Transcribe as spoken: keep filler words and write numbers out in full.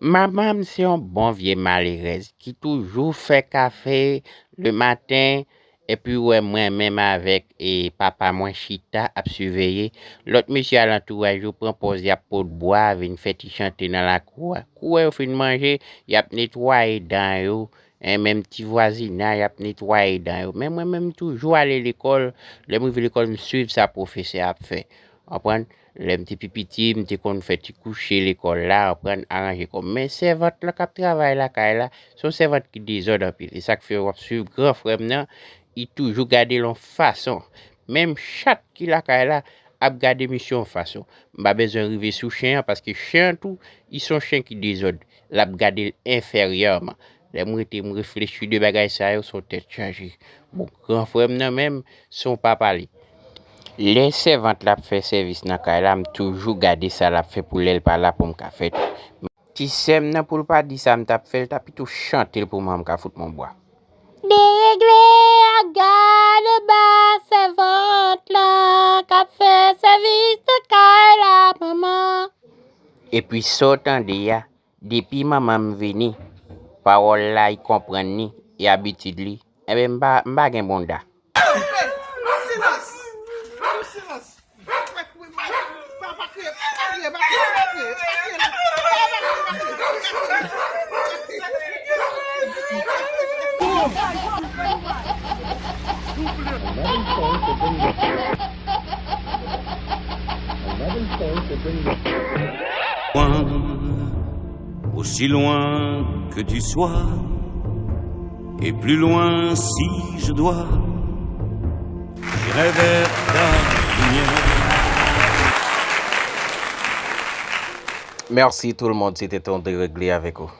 Manman m se yon bon vye malerèz ki toujou fè kafe le maten, epi w wè mwen menm avèk e papa mwen chita ap siveye. Lòt mesye alantou a yo pran pòz y ap pot bwa, vin fè ti chante nan lakou a. Kou wè yo fin manje, y ap netwaye dan yo. E menm ti vwazinay ap netwaye dan yo. Men mwen menm, m toujou ale lekòl. Lè m rive lekòl, m swiv sa pwofesè a ap fè. Konprann? Lè m te pi piti, m te konn fè ti kouche lekòl la, konprann, aranje kò m. Men sèvant lan k ap travay lakay la, se yon sèvant ki dezòd anpil. E sa k fè w ap swiv gran frè m nan, li toujou gade l yon fason. Menm chat ki lakay la ap gade misye yon fason. M pa bezwen rive sou chen an, paske chen an tou, li se yon chen ki dezòd. L ap gade l enfèryèman. Lè m rete, m reflechi de bagay sa yo, se yon tèt chaje. Bon, gran frè m nan menm, se yon papa li. Lè sèvant la ap fè sèvis nan kay la, m toujou gade sa l ap fè pou lè l pa la pou m ka fè tou. Ti sè m nan, pou l pa di sa m t ap fè, l ta pito chante l pou mwen m ka fout m yon bwa. Deregle a gade ba sèvant la k ap fè sèvis nan kay la, manman. Epi sa w tande a, depi manman m vini, pawòl la, li konprann li, e abitid li, enben, m pa, m pa gen bonda. Silans! Silans! Loin, aussi loin que tu sois, et plus loin si je dois, j'irai vers ta lumière. Merci tout le monde, c'était ton déréglé avec vous.